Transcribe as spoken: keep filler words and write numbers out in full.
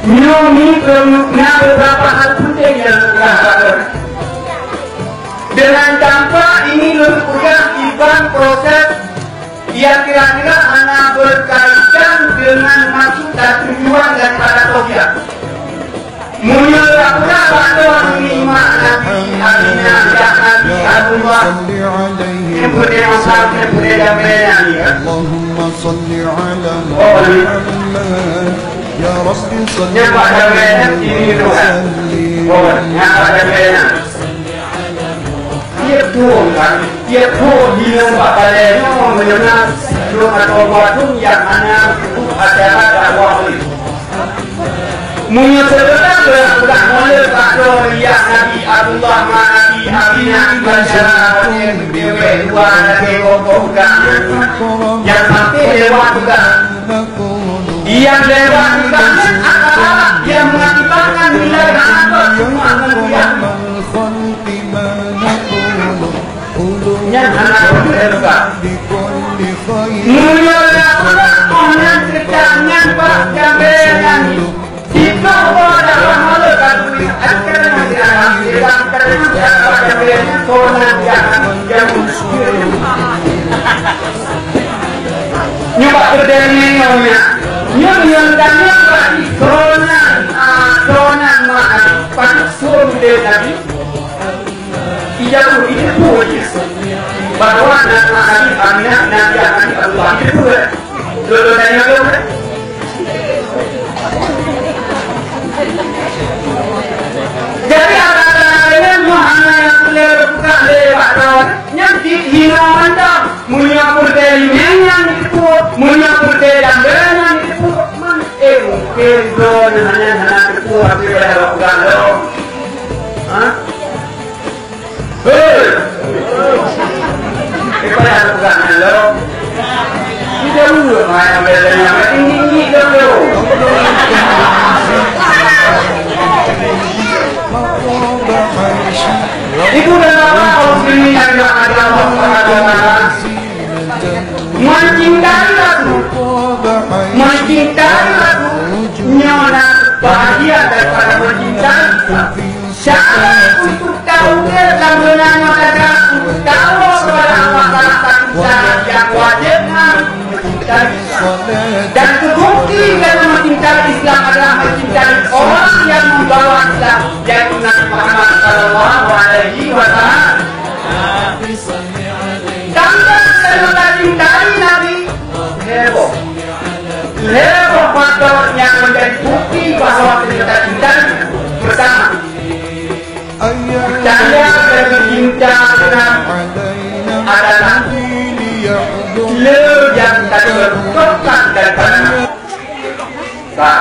Nyoe ni na beberapa hal penting nyang ka. Dengan tanpa ini lôn peugah iban proses yang kira-kira hana berkaitan dengan maksud dan tujuan daripada tauhid. Meunyoe tapeugah bak droe nikmat Nabi Aminah, jak Nabi Abdullah, nyang peureulée masak, nyang peureulée damé nyan. اللهم صل على محمد. يا رب صل وسلم. Nyang bak damé nyan ini tu kan. Oh, nyang bak damé nyan. Tiep thôn kan, tiep thôn di nyoe bak balée nyoe meunyoe na sidroe atawa dua thôn nyang hana sibuk acara dakwah ulih. Meunyoe seudeh uroe udah mulai bak droe riak Nabi Abdullah ma Nabi Aminah, acara ulih dewe dua lagée kokoh udah. Nyang sampai lewat udah. Nyang lewat udah adalah nyang mengakibatkan nilai hana semua ngon riak. Nyan hana lôn teuka. Meunyoe na ureueng meunan teuka nyan bak jamé nyan, sitoe boh dakwah malaikat, akhé nyan di alam, di dalam keureuna dakwah jamé nyan, kona jangan, jangan. Nyoe bak peudeueng nyoe nyan, nyoe nyang tanyoe bak kona, ah, kona maaf, patut suruh Nabi. Ija pun jiteupeue cit bahwa na Nabi Aminah, Nabi Nabi Abdullah jiteupeue. Lôn, lôn tanyong lôn. Jadi, antara lain nyoe hana nyang peureulée buka lé bak droe, nyan cit hinoe mantong. Meunyoe peureulée limeng nyang jiteupeue, meunyoe peureulée jamé nyang jiteupeue, man, eh, mungken droe hana, hana teupeue, tapi pada buka lom. Ha? Hei! Ipa nyang peugah nyan lom? Tidak dulu, main bela nyamai tinggi-tinggi dulu. Ibu dan bapak, kaum muslimin yang dirahmati Allah Subhanahu wa Taala. Mencintai Rasul, mencintai Rasul, nyoe na bahagian daripada mencintai Islam. Syarat untuk tahu ke lam dunia nyang ada untuk tahu kepada Allah Taala satu syarat yang wajib harus mencintai Islam. Dan terbukti dalam mencintai Islam adalah mencintai orang yang membawa Islam, yaitu Nabi Muhammad sallallahu alaihi wasallam. Tanda kita cintai Nabi, heboh. Lhée boh faktor nyang menjadi bukti bahwa kita cinta. Pertama, tanda dari cinta adalah le yang tadi bertokak daripada. Nah,